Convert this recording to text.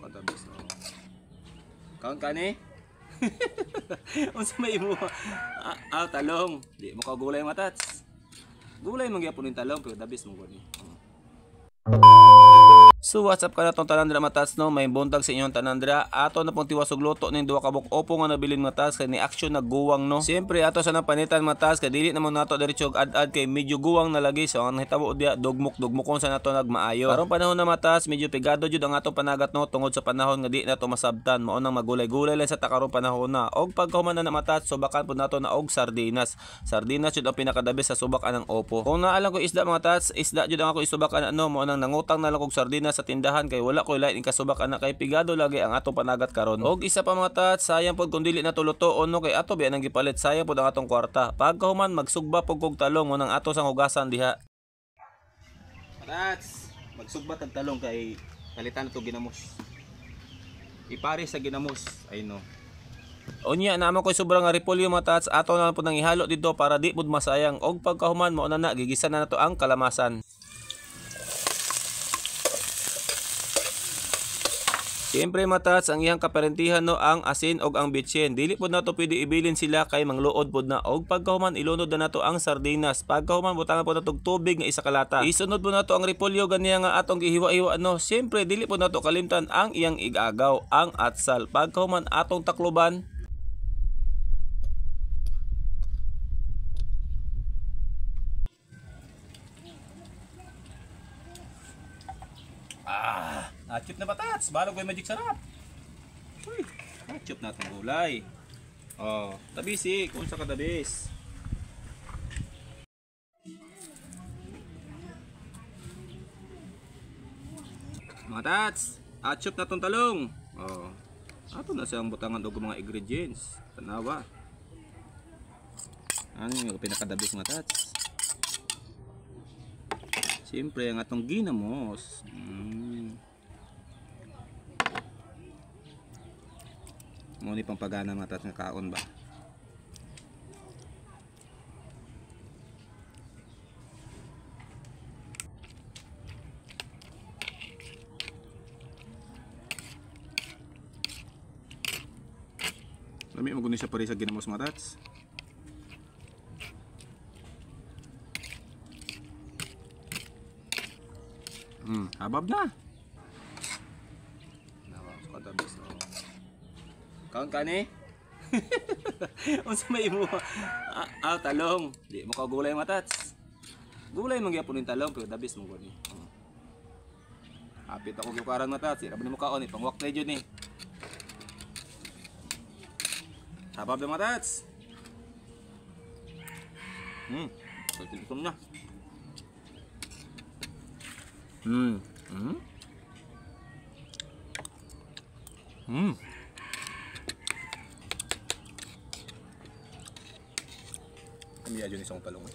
Kadabis oh. Kaon ka ni? Unsa may imo? Talong. Di mo ka gulay matats. Gulay man gyapon ning talong pero dabis mo gani. So what's up ka na tong tanan dira matats no, may buntag sa inyong tanan dira. Ato na pong tiwas og luto ning duha ka buok opo nga nabilin matats kay ni action nagguwang no. Siyempre ato sa napanitan matats kay dili namon nato diretso og ad-ad kay medyo guwang na lagi. So ang nahitabo diya dugmok-dugmokon sa nato nagmaayo. Karong panahon na matats medyo pigado jud ang atong panagat no tungod sa panahon nga di nato masabtan. Mao nang magulay-gulay lang sa ta karong panahon na. Og pagkahuman na matats subakan pud nato na og sardinas. Sardinas jud ang pinakadabi sa subak anang opo. Kung naalang ko isda mga tats, isda jud ang ako isubakan ano mao nang nangutang na lang og sardinas sa tindahan kay wala koy lain kasubak ana kay pigado lagi ang atong panagat karon. Og isa pa mga tats, sayang pod kung dili na tulutoon no kay ato biya nang gipalit, sayang pod ang atong kwarta. Pagkahuman magsugba pud kog talong mo nang ato sang hugasan diha. Tats, magsugba tag talong kay palitan to ginamos. Ipare sa ginamos, ay no. Unya naman koy sobrang nga repolyo mga tats, ato na lang pud nang ihalo didto para di pud masayang. Og pagkahuman mao na na gigisa na nato ang kalamasan. Siyempre matats, ang iyang kaparentihan no ang asin og ang bitsin. Dili pod nato pwede ibilin sila kay mangluod pod na. Og pagkahuman ilunod na nato ang sardinas. Pagkahuman butangan pod nato og tubig nga isa ka lata. Isunod pod nato ang repolyo ganiya nga atong gihiwa-hiwa no. Siyempre dili pod nato kalimtan ang iyang igagaw, ang atsal. Pagkahuman atong takluban. Achip na batats, balog ko'y magic sarap. Uy, achip na itong gulay. Oh, tabisi, kung sa kadabis. Mga tats, achip na itong talong. Oh, ato na siyang butangan og mga ingredients. Tanawa. Ano yung pinakadabis mga tats? Siyempre, ang atong ginamos. Muna pang pagana mga tats nga kaon ba. Lami mo guni siya pare sa ginamos mga tats. Habab na. Nawa, kadabis no. Kaon ka ni? Unsa may imo? Talong. Di mo ka gulay matats. Gulay man gyapon ning talong pero dabis mo gani. Hapit ako gyukaran matats, ira ba nimo kaon ipangwak na jud ni. Habab na matats. Gutom na. Kami adyo ni isang talong.